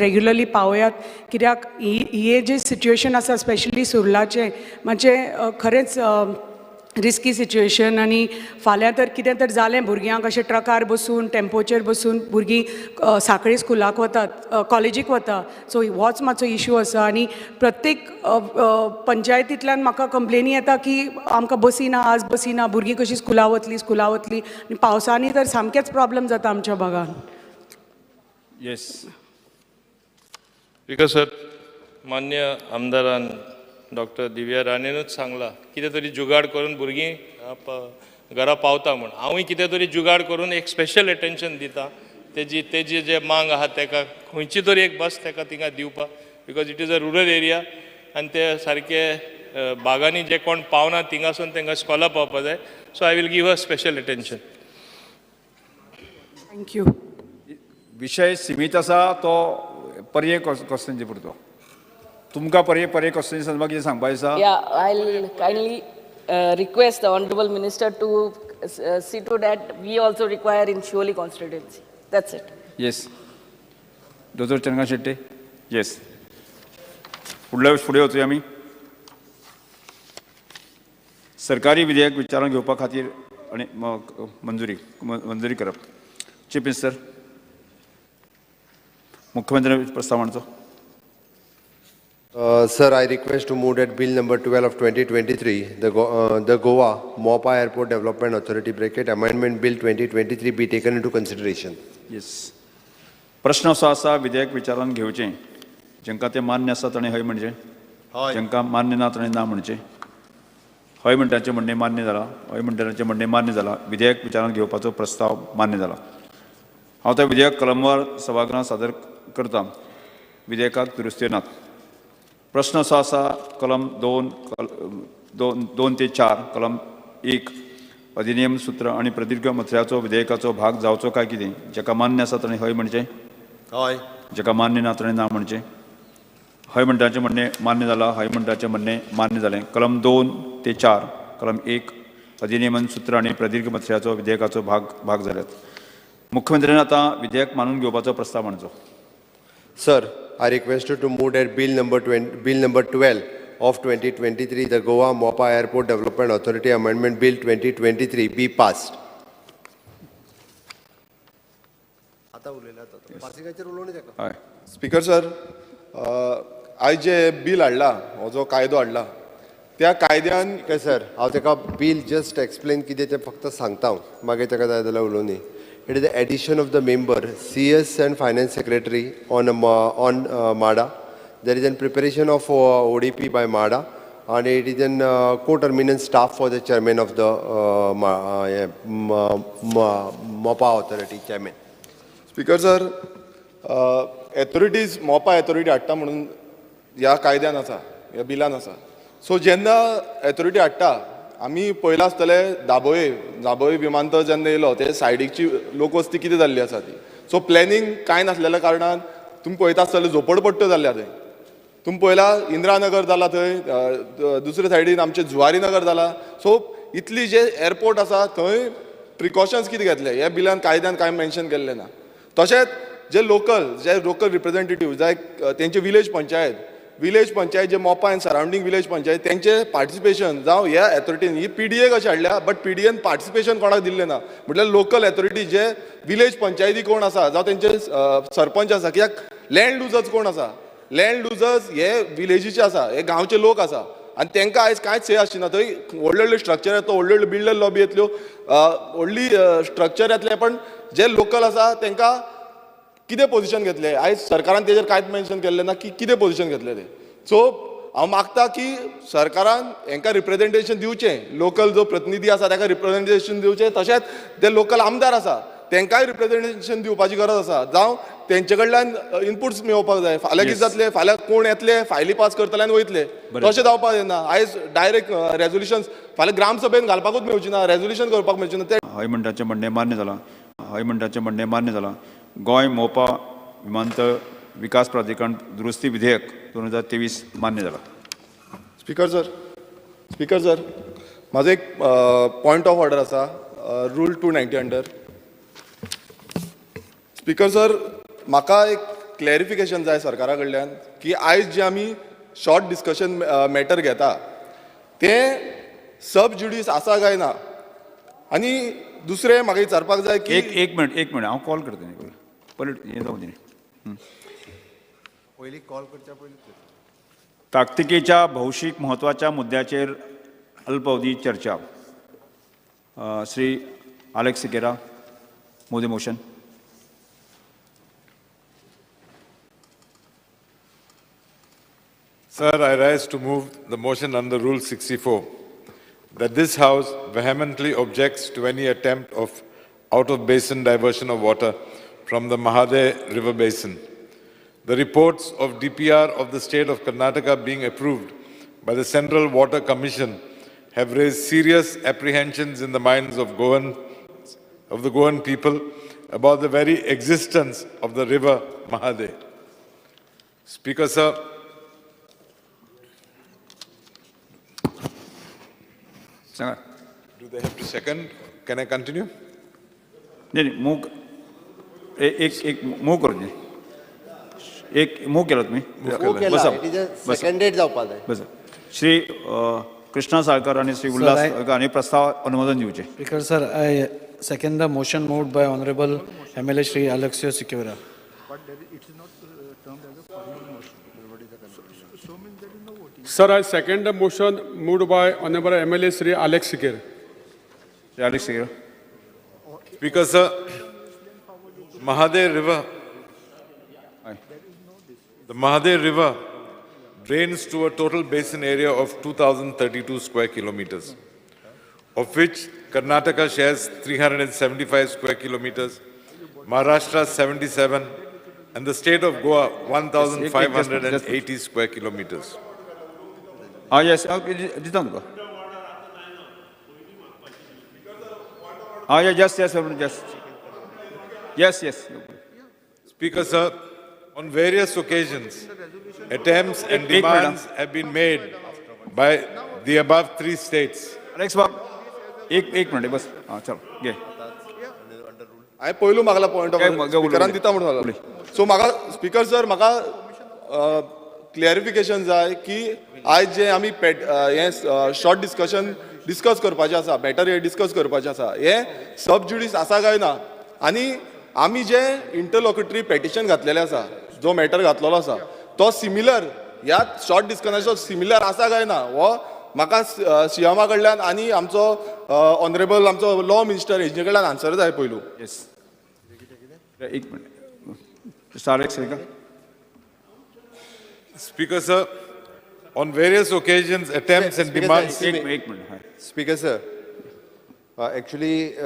Regularly पावयात, कित्याक ही जे situation आसा, स्पेशली सुर्लाचें, मातशें खरेंच रिस्की सिच्युएशन. आनी फाल्यां तर कितें तर जालें भुरग्यांक, अशें ट्रकार बसून, टेम्पोचेर बसून भुरगीं सांखळी स्कुलाक वतात, कॉलेजीक वता. सो होच मातसो इशू आसा. आनी प्रत्येक पंचायतींतल्यान म्हाका कंप्लेनी येता की आमकां बसी ना, आज बसी ना, भुरगीं कशीं स्कुला वतलीं, स्कुला वतलीं? आनी पावसांनी तर सामकेंच प्रॉब्लम जाता आमच्या भागान. येस. स्पीकर सर, मान्य आमदारान डॉक्टर दिव्या राणेनूच सांगलां, कितें तरी जुगाड करून भुरगीं घरा पावता म्हूण. हांवूय कितें तरी जुगाड करून एक स्पेशल एटेन्शन दिता. तेजी जे मांग आहा, तेका खंयची तरी एक बस तेका थिंगा दिवपाक, because it is a rural area आनी ते सारके बागांनी जे कोण पावना, थिंगासून तांकां स्कॉला पावपा जाय. So I will give a special attention. Thank you. विशय सिमीत आसा तो पर्ये कॉन्स्टिट्युएन्सी पुरतो. तुमकां पर्ये कॉन्स्टिट्युएन्सी संदर्भात कितें सांगपा आसा? Yeah, I'll kindly request the Honorable Minister to see to that we also require in Siolim constituency. That's it. Yes, दोतोर चंद्रकांत शेट्टे. येस, फुडल्या फुडें वचुया आमी. सरकारी विधेयक विचारांत घेवपा खातीर आनी मंजुरी करप. चीफ मिनिस्टर, मुख्यमंत्री प्रस्ताव मांडचो. Sir, I request to move that Bill number 12 of 2023, the Goa Mopa Airport Development Authority bracket Amendment Bill 2023 be taken into consideration. Yes, प्रश्न असो आसा, विधेयक विचारांत घेवचें. जांकां तें मान्य आसा ताणें हय म्हणचें, जांकां मान्य ना ताणें ना म्हणचें. हय म्हणटाचें म्हणणें मान्य जालां. हय म्हणटाचें म्हणणें मान्य जालां. विधेयक विचारांत घेवपाचो प्रस्ताव मान्य जाला. हांव तें विधेयक कलमवार सभागृहांत सादर करता. विधेयकाक दुरुस्त्यो नात. प्रश्न असो आसा, कलम 2, 2, 2 ते 4, कलम 1 अधिनियम सूत्र आनी प्रदीर्घ मथळ्याचो विधेयकाचो भाग जावचो काय कितें? जाका मान्य आसा ताणें हय म्हणचें, हय. जाका मान्य ना ताणें ना म्हणचें. हय म्हणटाचें म्हणणें मान्य जालां. हय म्हणटाचें म्हणणें मान्य जालें. कलम 2 ते 4, कलम 1 अधिनियमन सूत्र आनी प्रदीर्घ मथळ्याचो विधेयकाचो भाग जाल्यात. मुख्यमंत्र्यान आतां विधेयक मानून घेवपाचो प्रस्ताव मांडचो. Sir, I request you to move that Bill number 20, Bill number 12 of 2023, the Goa Mopa Airport Development Authority Amendment Bill 2023 be passed. आता उलयला आता पासिंगाचेर उलोवणी ताका. हय. स्पीकर सर, आयज जे बील हाडला, हो जो कायदो हाडला, त्या कायद्यान ओके सर, हांव ताका बील जस्ट एक्सप्लेन कितें तें फक्त सांगता हांव, मागीर ताका जाय जाल्यार उलोवनी. It is the addition of the member CS and Finance Secretary on MHADA. There is an preparation of ODP by MHADA and it is an co-terminal staff for the chairman of the MOPA authority chairman. Speaker sir, authorities, Mopa authority हाडटा म्हणून ह्या कायद्यान आसा, ह्या बिलान आसा. So जेन्ना authority हाडटा, आमी पळयलां आसतलें, दाबोळे विमानतळ जेन्ना येयलो, ते सायडीकची लोकवस्ती कितें जाल्ली आसा ती. सो प्लॅनिंग कांय नासलेल्या कारणान तुमी पळयता आसतले, झोपडपट्ट्यो जाल्ल्या थंय. तुमी पळयला, इंदिरा नगर जाला थंय, दुसरे सायडीन आमचें जुवारी नगर जाला. सो इतली जे एअरपोर्ट आसा, थंय प्रिकॉशन्स कितें घेतले, हे बिलान, कायद्यान कांय मेन्शन केल्लें ना. तशेंच जे लोकल रिप्रेझेंटेटीव जाय, तेंचे village panchayat, J Mopa and surrounding village panchayat, तेंचे पार्टिसिपेशन जावं ह्या एथॉरिटीन. ही पीडीए कशी हाडल्या, बट पीडीएन पार्टिसिपेशन कोणाक दिल्लें ना. म्हटल्यार लोकल एथॉरिटी, जे विलेज पंचायती कोण आसा, जावं तेंचे सरपंच आसा, कित्याक लँड लुजर्स कोण आसा? लँड लुजर्स हे विलेजीचे आसा, हे गांवचे लोक आसा आनी तांकां आयज कांयच से आसची ना. थंय व्हडले व्हडले स्ट्रक्चर येतलो, व्हडले व्हडले बिल्डर लॉबी येतल्यो, व्हडली स्ट्रक्चर येतले, पण जे लोकल आसा तांकां कितें पोझिशन घेतलें? आयज सरकारान तेजेर कांयच मेन्शन केल्लें ना की कितें पोझिशन घेतलें तें. सो हांव मागता की सरकारान हांकां रिप्रेझेंटेशन दिवचें, लोकल जो प्रतिनिधी आसा ताका रिप्रेझेंटेशन दिवचें. तशेंच जे लोकल आमदार आसा तांकांय रिप्रेझेंटेशन दिवपाची गरज आसा, जावं तेंचे कडल्यान इनपुट्स मेळोवपाक जाय. फाल्यां कितें जातलें? फाल्यां कोण येतले, फायली पास करतले आनी वयतले. तशें जावपाक जायना. आयज डायरेक्ट रेजोल्युशन फाल्यां ग्रामसभेन घालपाकूच मेळची ना, रेजोल्युशन करपाक मेळचें ना ते. हय म्हणटाचें म्हणणें मान्य जालां. हय म्हणटाचें म्हणणें मान्य जालां. गोंय मोपा विमानतळ विकास प्राधिकरण दुरुस्ती विधेयक 2023 मान्य जालां. स्पीकर सर, स्पीकर सर, म्हाजो एक पॉयंट ऑफ ऑर्डर आसा, rule 290 under. Speaker sir, म्हाका एक क्लॅरिफिकेशन. क्लॅरिफिकेशन जाय सरकारा कडल्यान की आयज जे आमी शॉर्ट डिस्कशन मॅटर घेता तें सब ज्युडीस आसा काय ना. आनी दुसरें म्हाका विचारपाक जाय की एक एक मिनिट, एक मिनिट, हांव कॉल करता न्ही पयलीं, हें जावं दी. पयलीं कॉल करच्या पयलीं. ताकतिकेच्या भौशीक म्हत्वाच्या मुद्द्याचेर अल्प अवधी चर्चा. Shri Alex Sequeira, move the motion. Sir, I rise to move the motion under Rule 64 that this House vehemently objects to any attempt of out-of-basin diversion of water from the Mhadei River Basin. The reports of DPR of the state of Karnataka being approved by the Central Water Commission have raised serious apprehensions in the minds of the Goan people about the very existence of the river Mhadei. Speaker, sir, सांगा. Do they have to second? Can I continue? नाही नाही, move एक एक move करून दी. एक move केला तुम्ही. Move केला. बसा. It is बसा. सेकंडेड जावपा जाय. बसा. श्री कृष्णा साळकर आणि श्री उल्हास हांणी प्रस्ताव अनुमोदन दिवचें. Speaker, sir, I second the motion moved by Honorable MLA Shri Alexio Sequeira. Sir, I second the motion moved by Honorable MLA Sri Alex Sequeira. Shri Alex Sequeira. Speaker, sir, Mhadei River, हय. The Mhadei River drains to a total basin area of 2,032 square kilometers, of which Karnataka shares 375 square kilometers, Maharashtra 77, and the state of Goa 1,580 square kilometers. आं येस, दिता तुका. आं yes yes yes yes yes. Speaker, sir, on various occasions, attempts and एक minute. Demands have been made by the above three states. Alex बाब, एक एक minute बस. आं, चल घे. हांवें पयलू मागला पॉयंट ऑफ काय मग स्पिकरान दिता म्हणून उलय. सो म्हाका स्पिकर सर, म्हाका क्लॅरिफिकेशन जाय की आयज जे आमी पेट हें शॉर्ट डिस्कशन डिस्कस करपाचें आसा, मॅटर हें डिस्कस करपाचें आसा, हें सब ज्युडीस आसा काय ना. आनी आमी जे इंटरलॉक्युटरी पेटिशन घातलेलें आसा, जो मॅटर घातलेलो आसा, तो सिमिलर ह्या शॉर्ट डिस्कशनाचो सिमिलर आसा काय ना, हो म्हाका सीएमा कडल्यान आनी आमचो ऑनरेबल आमचो लॉ मिनिस्टर हेजे कडल्यान आन्सर जाय पयलू. येस, एक minute. Mister Alex Sequeira. Speaker, sir, on various occasions, attempts and Speaker, sir, demands. एक एक मिनिट, हय. Speaker, sir, actually,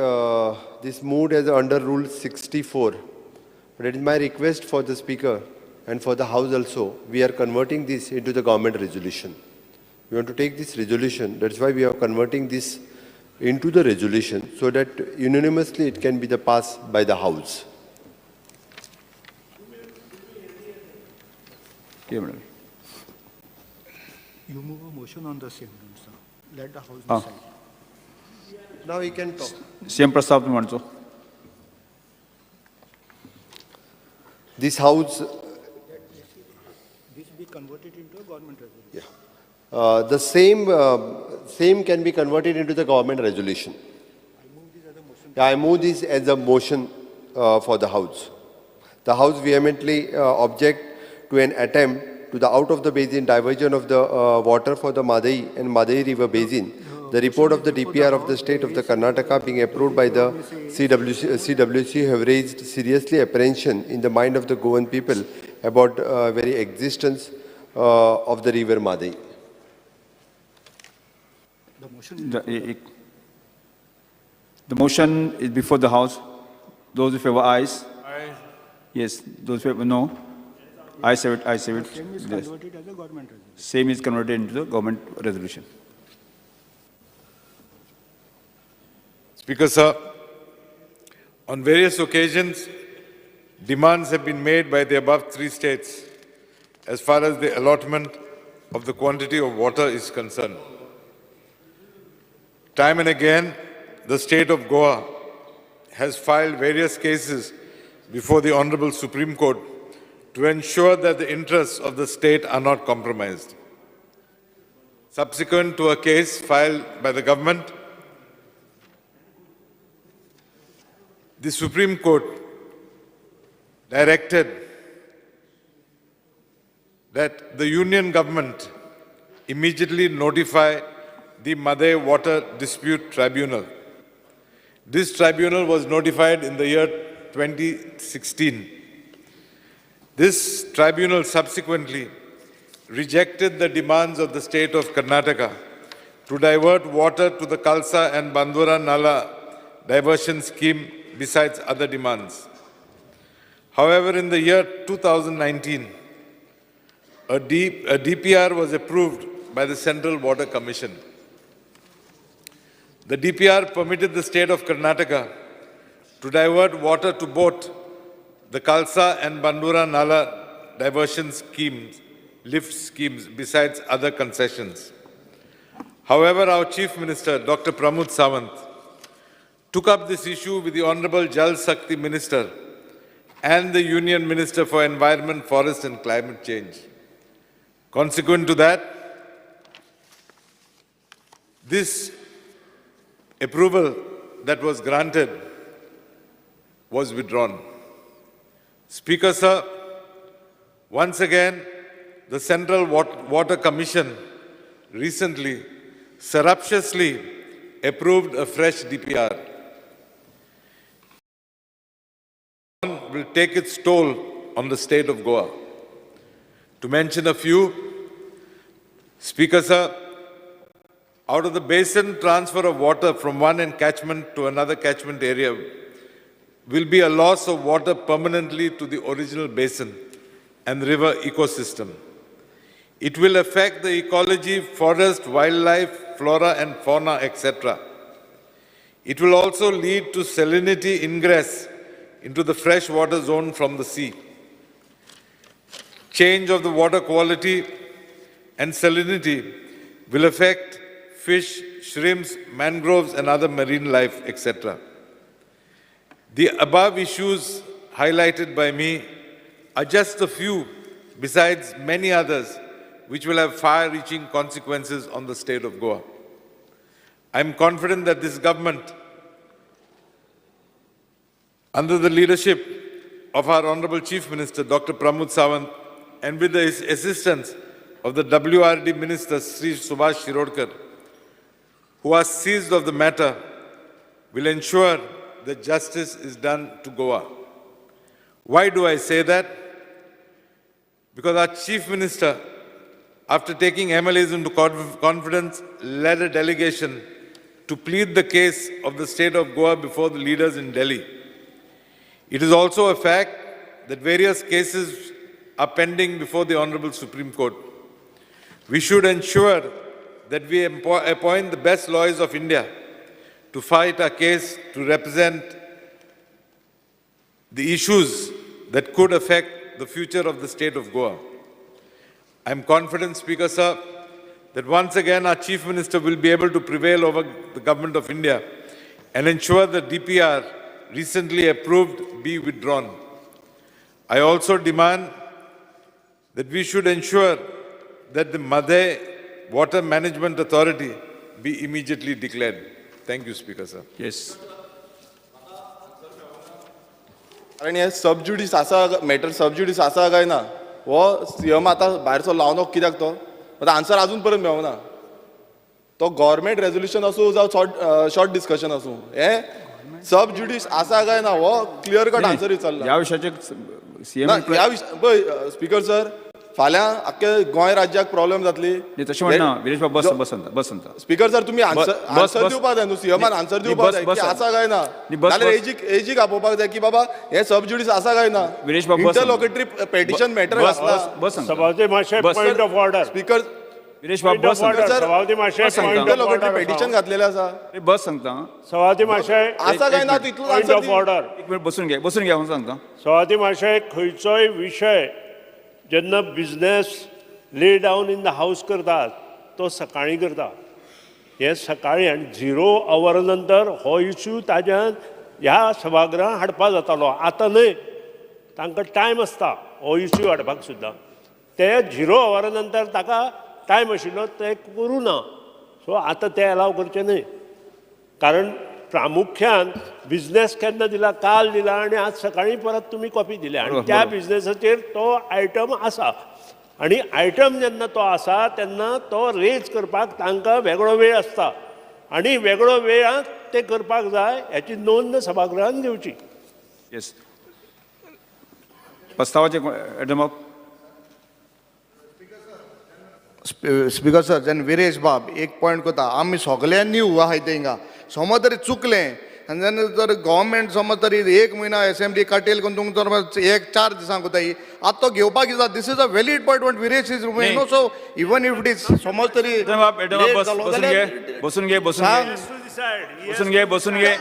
this moved as under Rule 64. But it is my request for the Speaker and for the House also, we are converting this into the government resolution. We want to take this resolution, that's why we are converting this into the resolution so that unanimously it can be the passed by the House. कितें म्हणलें? You move a motion on the same, sir. Let the House Ah. decide. Now he can talk. CM प्रस्ताव तुम्ही मांडचो. This House, This be converted into a government resolution. Yeah. The same can be converted into the government resolution. Yeah, I move this as a motion for the House. The House vehemently object to an attempt to the out of the basin diversion of the water for the Mhadei and Mhadei River Basin. The report of the DPR of the state of the Karnataka being approved by the CWC have raised seriously apprehension in the mind of the Goan people about very existence of the river Mhadei. The motion is The motion is before the House. Those in favor, ayes. Aye. Yes, those in favor, no. Ayes have it, ayes have it. Same is Yes. converted as a government resolution. Same is converted into the government resolution. Speaker, sir, on various occasions, demands have been made by the above three states as far as the allotment of the quantity of water is concerned. Time and again, the state of Goa has filed various cases before the Honorable Supreme Court to ensure that the interests of the state are not compromised. Subsequent to a case filed by the government, the Supreme Court directed that the Union government immediately notify the Mhadei Water Dispute Tribunal. This tribunal was notified in the year 2016. This tribunal subsequently rejected the demands of the state of Karnataka to divert water to the Kalsa and Bandura Nala diversion scheme, besides other demands. However, in the year 2019, a DPR was approved by the Central Water Commission. The DPR permitted the state of Karnataka to divert water to both the Kalsa and Bandura Nala diversion schemes, lift schemes, besides other concessions. However, our Chief Minister, Dr. Pramod Sawant, took up this issue with the Honorable Jal Shakti Minister and the Union Minister for Environment, Forest and Climate Change. Consequent to that, this approval that was granted was withdrawn. Speaker, sir, once again, the Central Water Commission recently surreptitiously approved a fresh DPR. Will take its toll on the state of Goa. To mention a few, Speaker, sir, out of the basin transfer of water from one catchment to another catchment area will be a loss of water permanently to the original basin and river ecosystem. It will affect the ecology, forest, wildlife, flora and fauna, etc. It will also lead to salinity ingress into the freshwater zone from the sea. Change of the water quality and salinity will affect fish, shrimps, mangroves, and other marine life, etc. The above issues highlighted by me are just a few, besides many others, which will have far-reaching consequences on the state of Goa. I am confident that this government, under the leadership of our Honorable Chief Minister, Dr. Pramod Sawant, and with the assistance of the WRD Minister, Sri Subhash Shirodkar, who are seized of the matter, will ensure that justice is done to Goa. Why do I say that? Because our Chief Minister, after taking MLAs into confidence, led a delegation to plead the case of the state of Goa before the leaders in Delhi. It is also a fact that various cases are pending before the Honorable Supreme Court. We should ensure that we appoint the best lawyers of India to fight our case, to represent the issues that could affect the future of the state of Goa. I am confident, Speaker, sir, that once again our Chief Minister will be able to prevail over the Government of India and ensure the DPR recently approved be withdrawn. I also demand that we should ensure that the Mhadei Water Management Authority be immediately declared. Thank you, Speaker, sir. Yes. कारण हे सब ज्युडीस आसा, matter सब ज्युडीस आसा काय ना, हो CM आतां भायरसो लावनो कित्याक तो आतां आन्सर आजून पर्यंत मेळना. तो गव्हर्मेंट रेजोल्युशन आसूं जावं शॉर्ट डिस्कशन आसूं, हे सब ज्युडीस आसा काय ना हो क्लियर कट आन्सर विचारला. ह्या विशयाचेर सीएम ह्या विशय पळय स्पीकर सर, फाल्यां आख्खे गोंय राज्याक प्रॉब्लेम जातली. तशें म्हणना विरेश बाब, बस बस बस. स्पीकर सर, तुमी आन्सर दिवपाक जाय न्हू, सीएमान आन्सर दिवपाक जाय की आसा काय ना, नाल्यार एजीक आपोवपाक जाय की बाबा हे सब ज्युडीस आसा काय ना. विरेश बाब, इंटरलॉकेटरी पेटिशन मॅटर आसला. सभापती माशे, point of order. Speaker Viresh बाब, बस. सभापती माशे, इंटरलॉकेटरी पेटिशन घातलेलें आसा. बस सांगता. सभापती माशे, आसा काय ना तितलो पॉयंट ऑफ ऑर्डर. एक मिनिट बसून घे, बसून घे, हांव सांगता. सभापती माशे, खंयचोय विशय जेन्ना business lay down in the house करतात तो सकाळीं करता. हें सकाळीं आनी 0 our नंतर हो इश्यू ताज्यान ह्या सभागृहांत हाडपा जातालो. आतां न्हय, तांकां टायम आसता. हो इश्यू हाडपाक सुद्दां ते 0 अवरा नंतर ताका टायम आशिल्लो ते करूं ना. सो आतां ते एलाव करचे न्हय, कारण प्रामुख्यान बिजनेस केन्ना दिला, काल दिला आनी आज सकाळीं परत तुमी कॉपी दिल्या आनी त्या बिजनेसाचेर तो आयटम आसा आनी आयटम जेन्ना तो आसा तेन्ना तो रेज करपाक तांकां वेगळो वेळ आसता आनी वेगळो वेळांत ते करपाक जाय हेची नोंद सभागृहान घेवची. येस, प्रस्तावाचे एडम बाब. स्पीकर सर, जेन्ना विरेश बाब एक पॉयंट करता, आमी सगल्यांनी आहाय ते हिंगा समज तरी चुकलें आनी जेन्ना जर गव्हर्मेंट समज तरी 1 म्हयनो एसेंब्ली काटेल करून तुमकां जर 1-4 दिसांक कोताय आतां तो घेवपाक जाता. This is a valid point what Viresh is no. So even if it is समज तरी बसून घे बसून घे बसून घे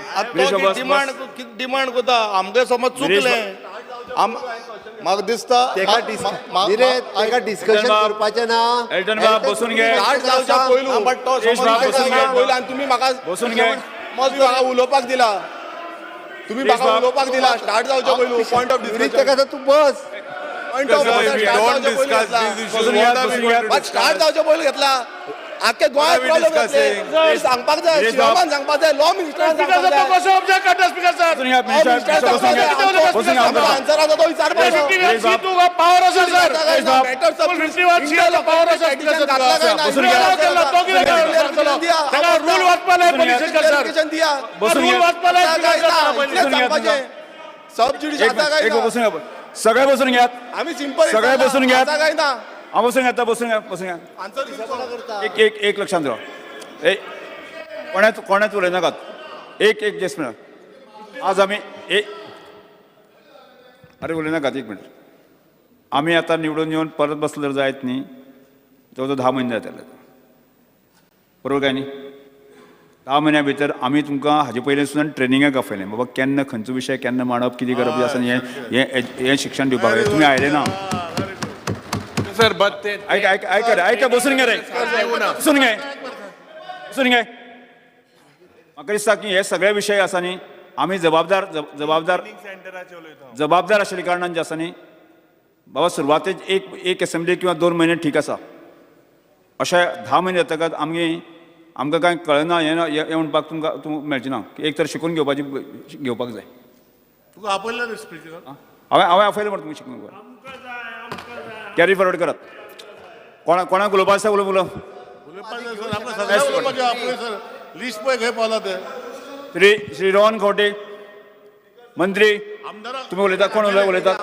डिमांड डिमांड कोता आमकां समज चुकलें म्हाका दिसता ताका डिस्कशन करपाचें ना. एल्टन बाब बसून घे. तुमी म्हाका बसून घे, म्हाका उलोवपाक दिला, तुमी म्हाका उलोवपाक दिला. स्टार्ट जावचे पयलू पॉयंट ऑफ डिस्कशन तूं बस. पॉयंट ऑफ स्टार्ट जावचे पयलू घेतला. आख्खे गोंयांत प्रॉब्लम जातले सांगपाक जाय, शिवमान सांगपाक जाय, लॉ मिनिस्टरान सांगपाक जाय. आन्सर आसा तो विचारपाक. सगळे बसून घेयात, आमी सिंपल सगळे बसून घेयात. काय ना हांव बसून घेता, बसून घ्या, बसून घ्या. एक एक एक लक्षांत दवर, ए कोणाच कोणाच उलयनाकात. एक एक जस्ट मिनट. आज आमी एक अरे उलयनाकात एक मिनट. आमी आतां निवडून येवन परत बसले जायत न्ही, जवळ जवळ 10 म्हयने जातले, बरोबर काय न्ही? 10 म्हयन्या भितर आमी तुमकां हाजे पयलीं सुद्दां ट्रेनिंगाक आपयलें, बाबा केन्ना खंयचो विशय केन्ना मांडप, कितें करप आसा, हें हें शिक्षण दिवपाक जाय. तुमी आयले ना सर. बट ते आयक आयक आयक रे, आयक बसून घे रे, बसून घे, बसून घे. म्हाका दिसता की हे सगळे विशय आसा न्ही, आमी जबाबदार जबाबदार जबाबदार आशिल्ल्या कारणान जे आसा न्ही बाबा, सुरवातेक एक एक एसेंब्ली किंवा 2 म्हयने ठीक आसा, अशें 10 म्हयने जातकच आमगे आमकां कांय कळना हें हें म्हणपाक तुमकां तूं मेळचें ना. एक तर शिकून घेवपाची घेवपाक जाय. तुका आपयलें स्पिकर? हांवें हांवें आपयलें म्हणटा तुमी शिकून घेवपाक. कॅरी फॉरवर्ड करात. कोणा कोणाक उलोवपा आसा उलो उलो. लिस्ट पळय खंय पावला ते. श्री श्री रोहन खंवटे मंत्री, तुमी उलयतात. कोण उलयतात?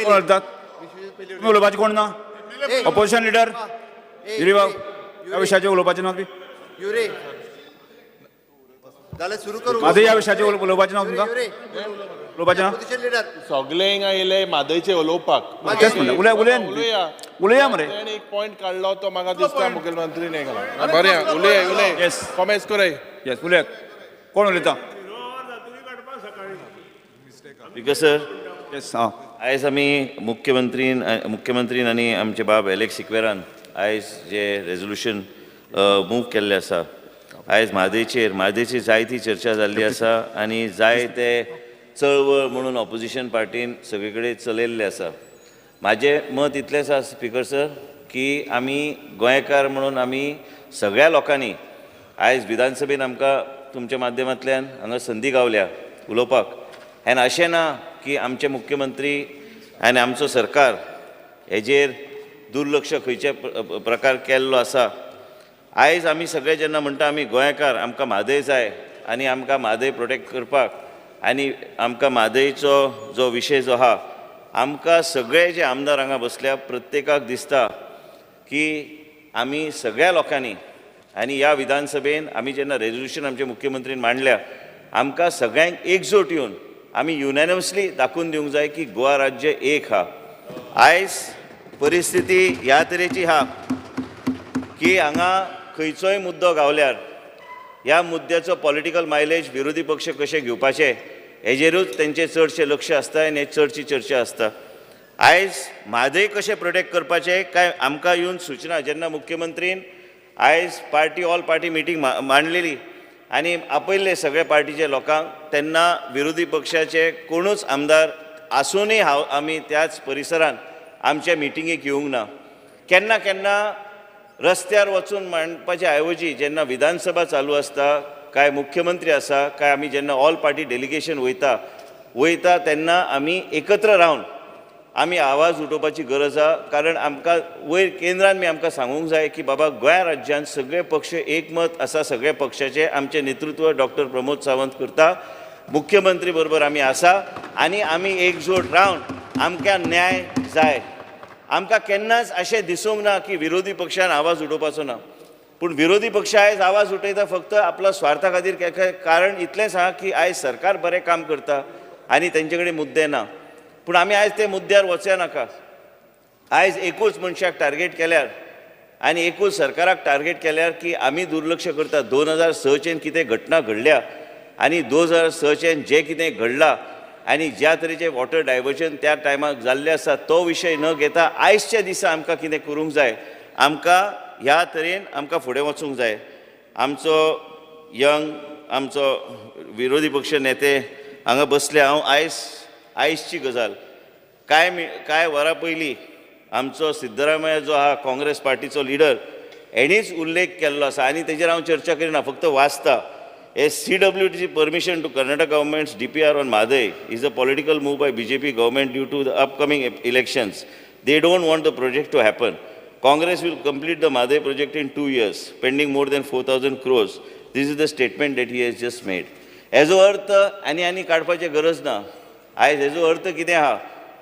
कोण उलयतात? तुमी उलोवपाचें कोण ना? ऑपोजिशन लिडर गिरी बाब, ह्या विशयाचेर उलोवपाचें ना? म्हादय ह्या विशयाचेर उलोवपाचें ना तुमकां? उलोवपाचें ना? सगळे हिंगा येयले म्हादयचे उलोवपाक. तेच म्हणलें, उलय उलय उलया मरे. एक पॉयंट काडलो तो म्हाका दिसता मुखेलमंत्री न्ही. बरें उलया उलय. येस कॉमेंट्स करय. येस उलयात. कोण उलयता? स्पीकर सर, येस हां. आयज आमी मुख्यमंत्रीन आनी आमचे बाब एलेक्स सिक्वेरान आयज जे रेजोल्युशन मूव केल्लें आसा, आयज म्हादयचेर म्हादयचेर जायती चर्चा जाल्ली आसा आनी जाय ते चळवळ म्हणून ऑपोजिशन पार्टीन सगळे कडेन चलयल्लें आसा. म्हाजें मत इतलेंच आसा स्पीकर सर की आमी गोंयकार म्हणून आमी सगळ्या लोकांनी आयज विधानसभेन आमकां तुमच्या माध्यमांतल्यान हांगा संदी गावल्या उलोवपाक. आनी अशें ना की आमचे मुख्यमंत्री आनी आमचो सरकार हेजेर दुर्लक्ष खंयचे प्रकार केल्लो आसा. आयज आमी सगळे जेन्ना म्हणटा आमी गोंयकार, आमकां म्हादय जाय आनी आमकां म्हादय प्रोटेक्ट करपाक आनी आमकां म्हादयचो जो विशय जो आहा, आमकां सगळे जे आमदार हांगा बसल्या प्रत्येकाक दिसता की आमी सगळ्या लोकांनी आनी ह्या विधानसभेन आमी जेन्ना रेजोल्युशन आमचे मुख्यमंत्रीन मांडल्या, आमकां सगळ्यांक एकजूट येवन आमी युनॅनिमसली दाखोवन दिवंक जाय की गोवा राज्य एक आहा. आयज परिस्थिती ह्या तरेची आहा की हांगा खंयचोय मुद्दो गावल्यार ह्या मुद्द्याचो पॉलिटिकल मायलेज विरोधी पक्ष कशें घेवपाचें हेजेरूच तेंचें चडशें लक्ष आसता आनी चडशी चर्चा आसता. आयज म्हादय कशें प्रोटेक्ट करपाचें काय आमकां येवन सुचना जेन्ना मुख्यमंत्रीन आयज पार्टी ऑल पार्टी मिटींग मांडलेली आनी आपयल्ले सगळे पार्टीचे लोकांक, तेन्ना विरोधी पक्षाचे कोणूच आमदार आसूनय हांव आमी त्याच परिसरान आमच्या मिटिंगेक येवंक ना. केन्ना केन्ना रस्त्यार वचून मांडपाचे ऐवजी जेन्ना विधानसभा चालू आसता, काय मुख्यमंत्री आसा, काय आमी जेन्ना ऑल पार्टी डेलिगेशन वयता तेन्ना आमी एकत्र रावन आमी आवाज उठोवपाची गरज आसा. कारण आमकां वयर केंद्रान बी आमकां सांगूंक जाय की बाबा गोंया राज्यांत सगळे पक्ष एकमत आसा, सगळे पक्षाचे आमचें नेतृत्व डॉक्टर प्रमोद सावंत करता, मुख्यमंत्री बरोबर आमी आसा आनी आमी एकजूट रावन आमकां न्याय जाय. आमकां केन्नाच अशें दिसूंक ना की विरोधी पक्षान आवाज उठोवपाचो ना, पूण विरोधी पक्ष आयज आवाज उठयता फक्त आपल्या स्वार्था खातीर. कारण इतलेंच आहा की आयज सरकार बरें काम करता आनी तेंचे कडेन मुद्दे ना, पूण आमी आयज ते मुद्द्यार वचया नाका. आयज एकूच मनशाक टार्गेट केल्यार आनी एकूच सरकाराक टार्गेट केल्यार की आमी दुर्लक्ष करता. 2006 कितें घटना घडल्या आनी 2006 जें कितें घडलां आनी ज्या तरेचें वॉटर डायवर्जन त्या टायमाक जाल्लें आसा तो विशय न घेता आयजच्या दिसा आमकां कितें करूंक जाय, आमकां ह्या तरेन आमकां फुडें वचूंक जाय. आमचो यंग आमचो विरोधी पक्ष नेते हांगा बसले. हांव आयजची गजाल कांय वरां पयलीं आमचो सिद्धरामय्या जो आहा काँग्रेस पार्टीचो लिडर हेणीच उल्लेख केल्लो आसा आनी तेजेर हांव चर्चा करिना, फक्त वाचता. A CWTC permission to Karnataka government's DPR on Mhadei is a political move by BJP government due to the upcoming elections. They don't want the project to happen. Congress will complete the Mhadei project in 2 years, spending more than 4,000 crores. This is the statement that he has just made. हेजो अर्थ आनी आनी काडपाची गरज ना. आयज हेजो अर्थ कितें आहा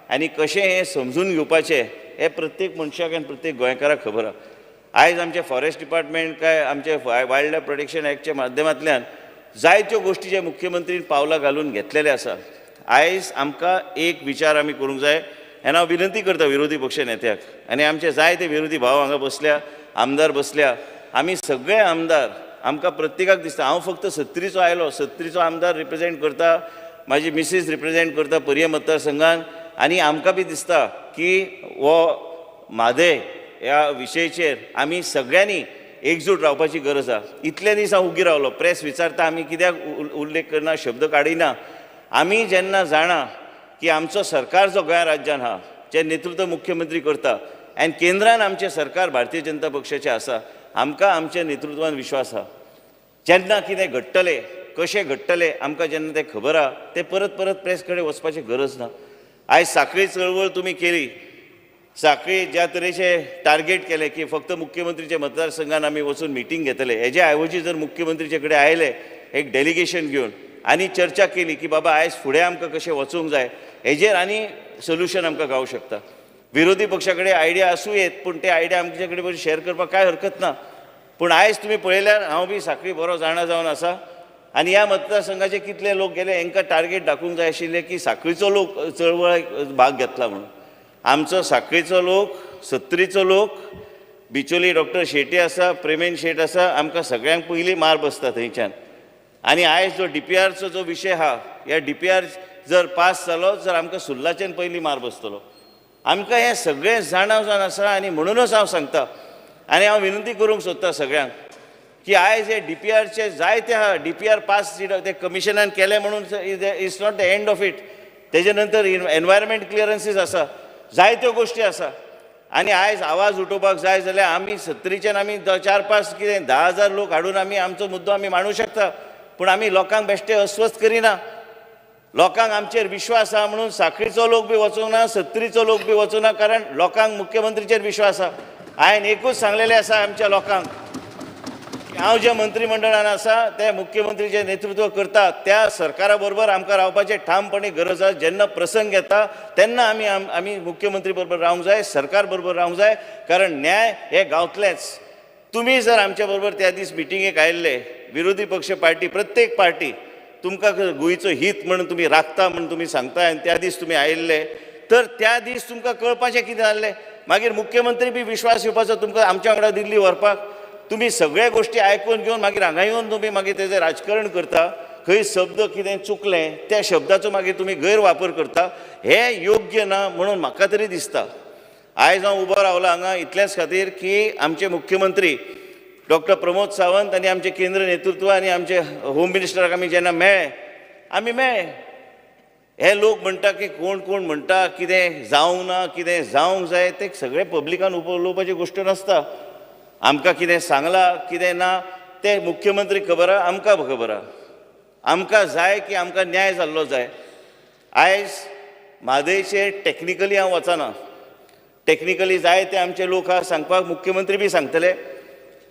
आनी कशें हें समजून घेवपाचें हें प्रत्येक मनशाक आनी प्रत्येक गोंयकाराक खबर आहा. आयज आमचें फॉरेस्ट डिपार्टमेंट काय आमचे वायल्ड लायफ प्रोटेक्शन एक्टच्या माध्यमांतल्यान जायत्यो गोश्टी जे मुख्यमंत्रीन पावलां घालून घेतलेले आसा. आयज आमकां एक विचार आमी करूंक जाय आनी हांव विनंती करता विरोधी पक्ष नेत्याक आनी आमचे जायते विरोधी भाव हांगा बसल्या, आमदार बसल्या, आमी सगळे आमदार आमकां प्रत्येकाक दिसता. हांव फक्त 70चो आयलो, 70चो आमदार रिप्रेजेंट करता, म्हाजी मिसीस रिप्रेजेंट करता पर्ये मतदारसंघान आनी आमकां बी दिसता की हो म्हादय ह्या विशयाचेर आमी सगळ्यांनी एकजूट रावपाची गरज आसा. इतले दीस हांव उगी रावलो, प्रेस विचारता आमी कित्याक उल्लेख करना, शब्द काडिना. आमी जेन्ना जाणा की आमचो सरकार जो गोंया राज्यान आहा, जें नेतृत्व मुख्यमंत्री करता आनी केंद्रान आमचें सरकार भारतीय जनता पक्षाचें आसा, आमकां आमच्या नेतृत्वान विश्वास आहा. जेन्ना कितें घडटलें, कशें घडटलें आमकां जेन्ना तें खबर आहा, तें परत परत प्रेस कडेन वचपाची गरज ना. आयज साखळी चळवळ तुमी केली, साखळी ज्या तरेचे टार्गेट केले की फक्त मुख्यमंत्रीच्या मतदारसंघान आमी वचून मिटींग घेतले, हेजे ऐवजी जर मुख्यमंत्रीचे कडेन आयले एक डेलिगेशन घेवन आनी चर्चा केली की बाबा आयज फुडें आमकां कशें वचूंक जाय हेजेर आनी सोल्युशन आमकां गावूं शकता. विरोधी पक्षा कडेन आयडिया आसूं येत, पूण ते आयडिया आमचे कडेन शेअर करपाक कांय हरकत ना. पूण आयज तुमी पळयल्यार हांव बी साखळी बरो जाणा जावन आसा आनी ह्या मतदारसंघाचे कितले लोक गेले हेंकां टार्गेट दाखोवंक जाय आशिल्लें की साखळीचो लोक चळवळ भाग घेतला म्हणून. आमचो साखळीचो लोक, 70चो लोक, बिचोली डॉक्टर शेटी आसा, प्रेमेन शेट आसा, आमकां सगळ्यांक पयलीं मार बसता थंयच्यान. आनी आयज जो DPRचो जो विशय आहा, ह्या DPR जर पास जालो जर आमकां सुर्लाच्यान पयलीं मार बसतलो. आमकां हें सगळें जाणा जावन आसा आनी म्हणुनूच हांव सांगता आनी हांव विनंती करूंक सोदता सगळ्यांक की आयज हे DPRचे जायते आहा, DPR पास ते कमिशनान केलें म्हणून it's not the end of it. तेजे नंतर एनवायरमेंट क्लियरन्सीस आसा, जायत्यो गोश्टी आसा. आनी आयज आवाज उठोवपाक जाय जाल्यार आमी 70च्यान आमी 4-5 कितें 10,000 लोक हाडून आमी आमचो मुद्दो आमी मांडूं शकता, पूण आमी लोकांक बेश्टे अस्वस्थ करिना. लोकांक आमचेर विश्वास आहा म्हणून साखळीचो लोक बी वचूंक ना, 70चो लोक बी वचूंक ना, कारण लोकांक मुख्यमंत्रीचेर विश्वास आहा. हांवें एकूच सांगलेलें आसा आमच्या लोकांक, हांव ज्या मंत्रीमंडळान आसा ते मुख्यमंत्री जे नेतृत्व करता त्या सरकारा बरोबर आमकां रावपाचें ठामपणे गरज आसा. जेन्ना प्रसंग येता तेन्ना आमी आमी मुख्यमंत्री बरोबर रावंक जाय, सरकार बरोबर रावंक जाय, कारण न्याय हे गांवतलेच. तुमी जर आमच्या बरोबर त्या दीस मिटिंगेक आयिल्ले, विरोधी पक्ष पार्टी प्रत्येक पार्टी तुमकां गोंयचो हित म्हणून तुमी राखता म्हणून तुमी सांगता आनी त्या दीस तुमी आयिल्ले तर त्या दीस तुमकां कळपाचें कितें जाल्लें. मागीर मुख्यमंत्री बी विश्वास येवपाचो तुमकां आमच्या वांगडा दिल्ली व्हरपाक. तुमी सगळे गोश्टी आयकून घेवन मागीर हांगा येवन तुमी मागीर तेजें राजकारण करता, खंय शब्द कितें चुकलें त्या शब्दाचो मागीर तुमी गैरवापर करता, हें योग्य ना म्हणून म्हाका तरी दिसता. आयज हांव उबो रावला हांगा इतलेंच खातीर की आमचे मुख्यमंत्री डॉक्टर प्रमोद सावंत आनी आमचे केंद्र नेतृत्व आनी आमचे होम मिनिस्टराक आमी जेन्ना मेळ्ळे, आमी मेळ्ळे हे लोक म्हणटा की कोण कोण म्हणटा कितें जावंक ना, कितें जावंक जाय, तें सगळें पब्लिकान उलोवपाची गोश्ट नासता. आमकां कितें सांगलां कितें ना तें मुख्यमंत्री खबर आहा, आमकां खबर आहा. आमकां जाय की आमकां न्याय जाल्लो जाय. आयज म्हादयचेर टॅक्निकली हांव वचना, टॅक्निकली जाय ते आमचे लोक आहा सांगपाक, मुख्यमंत्री बी सांगतले.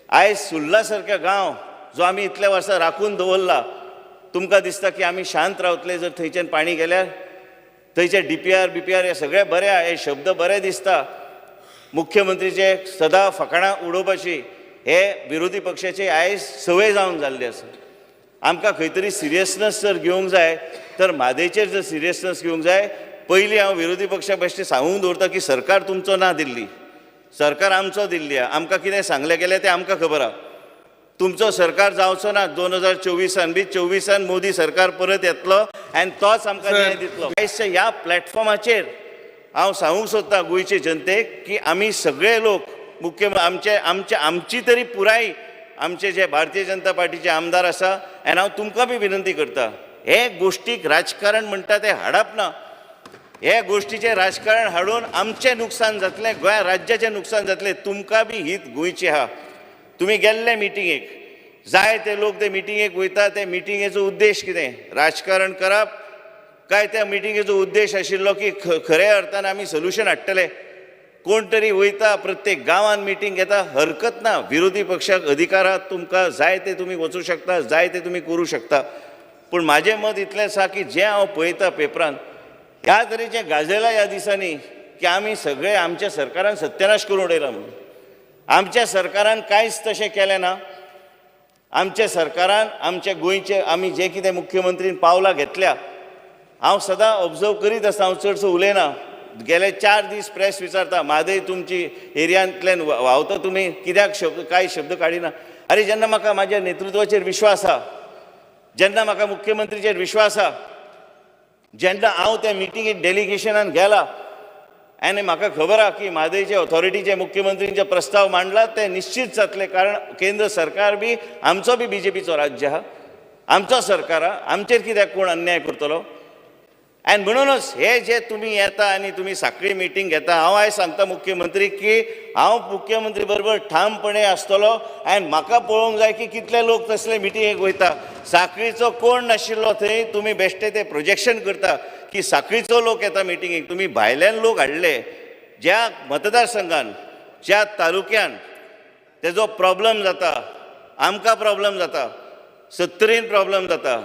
आयज सुर्ला सारक्या गांव जो आमी इतल्या वर्सां राखून दवरला, तुमकां दिसता की आमी शांत रावतले जर थंयच्यान पाणी गेल्यार? थंयचे DPR BPR हे सगळे बरे आहा, हे शब्द बरे दिसता. मुख्यमंत्रीचे सदां फकाणां उडोवपाची हे विरोधी पक्षाचे आयज संवय जावन जाल्ली आसा. आमकां खंय तरी सिरियसनस जर घेवंक जाय तर म्हादयचेर जर सिरियसनस घेवंक जाय, पयलीं हांव विरोधी पक्षा बेश्टें सांगूंक दवरता की सरकार तुमचो ना दिल्ली, सरकार आमचो दिल्ली आहा. आमकां कितें सांगलें गेलें तें आमकां खबर आहा. तुमचो सरकार जावचो ना 2024 बी, 24 मोदी सरकार परत येतलो आनी तोच आमकां न्याय दितलो. आयज ह्या प्लॅटफॉर्माचेर हांव सांगूंक सोदता गोंयचे जनतेक की आमी सगळे लोक मुख्य आमचे आमचे आमची तरी पुराय आमचे जे भारतीय जनता पार्टीचे आमदार आसा, आनी हांव तुमकां बी विनंती करता, हे गोश्टीक राजकारण म्हणटा तें हाडप ना. हे गोश्टीचें राजकारण हाडून आमचें नुकसान जातलें, गोंय राज्याचें नुकसान जातलें. तुमकां बी हीत गोंयची आहा. तुमी गेल्ले मिटिंगेक, जाय ते लोक ते मिटिंगेक वयता, ते मिटिंगेचो उद्देश कितें? राजकारण करप काय त्या मिटिंगेचो उद्देश आशिल्लो की खऱ्या अर्थान आमी सोल्युशन हाडटले? कोण तरी वयता प्रत्येक गांवान मिटींग घेता, हरकत ना. विरोधी पक्षाक अधिकार आहा, तुमकां जाय ते तुमी वचूं शकता, जाय ते तुमी करूं शकता. पूण म्हाजें मत इतलें आसा की जें हांव पळयता पेपरान, ह्या तरेचें गाजयलां ह्या दिसांनी की आमी सगळे आमच्या सरकारान सत्यानाश करून उडयला म्हणून. आमच्या सरकारान कांयच तशें केलें ना. आमच्या सरकारान आमच्या गोंयचे आमी जे कितें मुख्यमंत्रीन पावलां घेतल्या, हांव सदां ऑब्जर्व करीत आसता, हांव चडसो उलयना. गेले 4 दीस प्रेस विचारता, म्हादय तुमची एरियांतल्यान व्हांवता, तुमी कित्याक शब्द कांय शब्द काडिना? आरे, जेन्ना म्हाका म्हाज्या नेतृत्वाचेर विश्वास आहा, जेन्ना म्हाका मुख्यमंत्रीचेर विश्वास आहा, जेन्ना हांव त्या मिटिंगेक डेलिगेशनान गेला आनी म्हाका खबर आहा की म्हादयचे ऑथॉरिटीचे मुख्यमंत्रींचे प्रस्ताव मांडला ते निश्चित जातले, कारण केंद्र सरकार बी आमचो बी बीजेपीचो राज्य आहा, आमचो सरकार आहा, आमचेर कित्याक कोण अन्याय करतलो? आनी म्हणूनच हे जे तुमी येता आनी तुमी साखळी मिटींग घेता, हांव आयज सांगता मुख्यमंत्री की हांव मुख्यमंत्री बरोबर ठामपणे आसतलो आनी म्हाका पळोवंक जाय की कितले लोक तसले मिटिंगेक वयता. साखळीचो कोण नाशिल्लो थंय, तुमी बेश्टे ते प्रोजेक्शन करता की साखळीचो लोक येता मिटिंगेक. तुमी भायल्यान लोक हाडले, ज्या मतदारसंघान ज्या तालुक्यान तेजो प्रॉब्लम जाता, आमकां प्रॉब्लम जाता, सत्तरीन प्रॉब्लम जाता,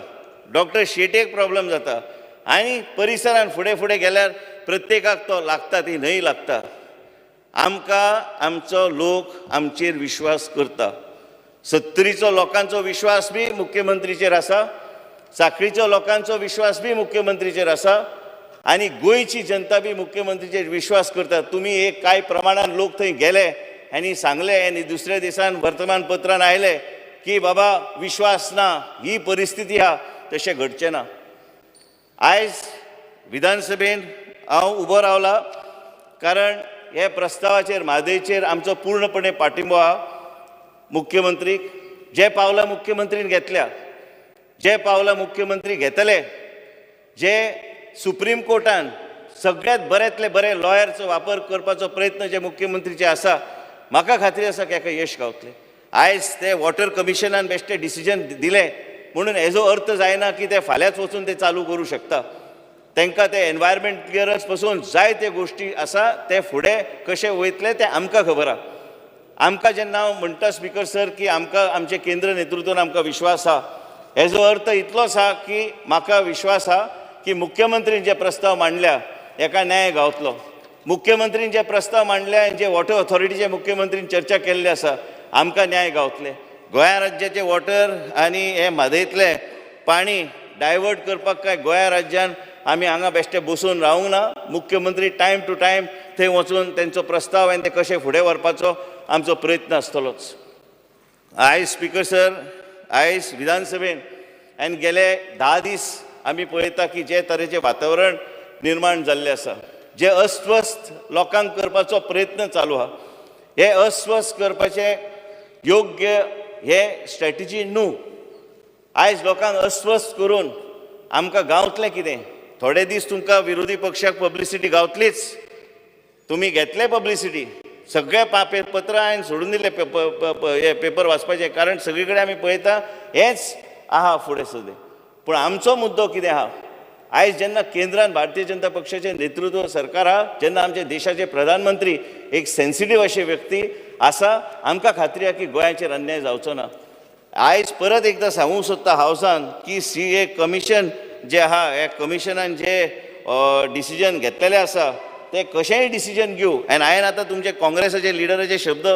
डॉक्टर शेटेक प्रॉब्लम जाता, आनी परिसरान फुडें फुडें गेल्यार प्रत्येकाक तो लागता, ती न्हंय लागता. आमकां आमचो लोक आमचेर विश्वास करता. सत्तरीचो लोकांचो विश्वास बी मुख्यमंत्रीचेर आसा, साखळीचो लोकांचो विश्वास बी मुख्यमंत्रीचेर आसा, आनी गोंयची जनता बी मुख्यमंत्रीचेर विश्वास करता. तुमी एक कांय प्रमाणान लोक थंय गेले आनी सांगले आनी दुसऱ्या दिसान वर्तमानपत्रान आयले की बाबा विश्वास ना, ही परिस्थिती आहा, तशें घडचें ना. आयज विधानसभेन हांव उबो रावला कारण हे प्रस्तावाचेर म्हादयचेर आमचो पूर्णपणे पाठिंबो आहा. मुख्यमंत्रीक जे पावलां मुख्यमंत्रीन घेतल्या, जे पावलां मुख्यमंत्री घेतले, जे सुप्रीम कोर्टान सगळ्यांत बऱ्यांतले बरे लॉयरचो वापर करपाचो प्रयत्न जे मुख्यमंत्रीचे आसा, म्हाका खात्री आसा की हाका यश गावतलें. आयज ते वॉटर कमिशनान बेश्टे डिसिजन दिलें म्हणून हेजो अर्थ जायना की ते फाल्यांच वचून ते चालू करूं शकता. तांकां ते एनवायरमेंट क्लियरन्स पसून जाय ते गोश्टी आसा, ते फुडें कशें वयतले तें आमकां खबर आहा. आमकां जेन्ना हांव म्हणटा स्पीकर सर की आमकां आमचे केंद्र नेतृत्वान आमकां विश्वास आहा, हेजो अर्थ इतलोच आहा की म्हाका विश्वास आहा की मुख्यमंत्रीन जे प्रस्ताव मांडल्या हेका न्याय गावतलो. मुख्यमंत्रीन जे प्रस्ताव मांडल्या आनी जे वॉटर ऑथॉरिटीचे मुख्यमंत्रीन चर्चा केल्ली आसा, आमकां न्याय गावतले. गोंया राज्याचे वॉटर आनी हे म्हादयतलें पाणी डायवर्ट करपाक काय गोंया राज्यान आमी हांगा बेश्टे बसून रावूंक ना. मुख्यमंत्री टायम टू टायम थंय वचून तेंचो प्रस्ताव आनी ते कशें फुडें व्हरपाचो आमचो प्रयत्न आसतलोच. आयज स्पीकर सर, आयज विधानसभेन आनी गेले 10 दीस आमी पळयता की जे तरेचें वातावरण निर्माण जाल्लें आसा, जे अस्वस्थ लोकांक करपाचो प्रयत्न चालू आहा, हे अस्वस्थ करपाचें योग्य हे स्ट्रॅटेजी न्हू. आयज लोकांक अस्वस्थ करून आमकां गावतलें कितें? थोडे दीस तुमकां विरोधी पक्षाक पब्लिसिटी गावतलीच. तुमी घेतले पब्लिसिटी, सगळे पत्रां हांवें सोडून दिले हे पेपर वाचपाचे, कारण सगळी कडेन आमी पळयता हेंच आहा फुडें सगळें. पूण आमचो मुद्दो कितें आहा, आयज जेन्ना केंद्रान भारतीय जनता पक्षाचें नेतृत्व सरकार आहा, जेन्ना आमचे देशाचे प्रधानमंत्री एक सेन्सिटीव अशे व्यक्ती आसा, आमकां खात्री आहा की गोंयाचेर अन्याय जावचो ना. आयज परत एकदां सांगूंक सोदता हावसान की CA commission जे आहा, ह्या कमिशनान जे डिसिजन घेतलेलें आसा ते कशेंय डिसिजन घेवं. आनी हांवें आतां तुमचे काँग्रेसाचे लिडराचे शब्द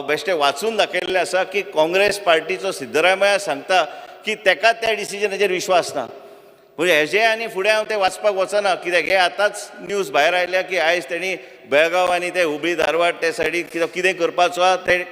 बेश्टे वाचून दाखयल्ले आसा की काँग्रेस पार्टीचो सिद्धरामय्या सांगता की तेका त्या डिसिजनाचेर विश्वास ना. म्हणजे हेजे आनी फुडें हांव तें वाचपाक वचना, कित्याक हे आतांच न्यूज भायर आयल्या की आयज तेणी बेळगांव आनी ते हुबळी धारवाड ते सायडीक कितें करपाचो आहा तें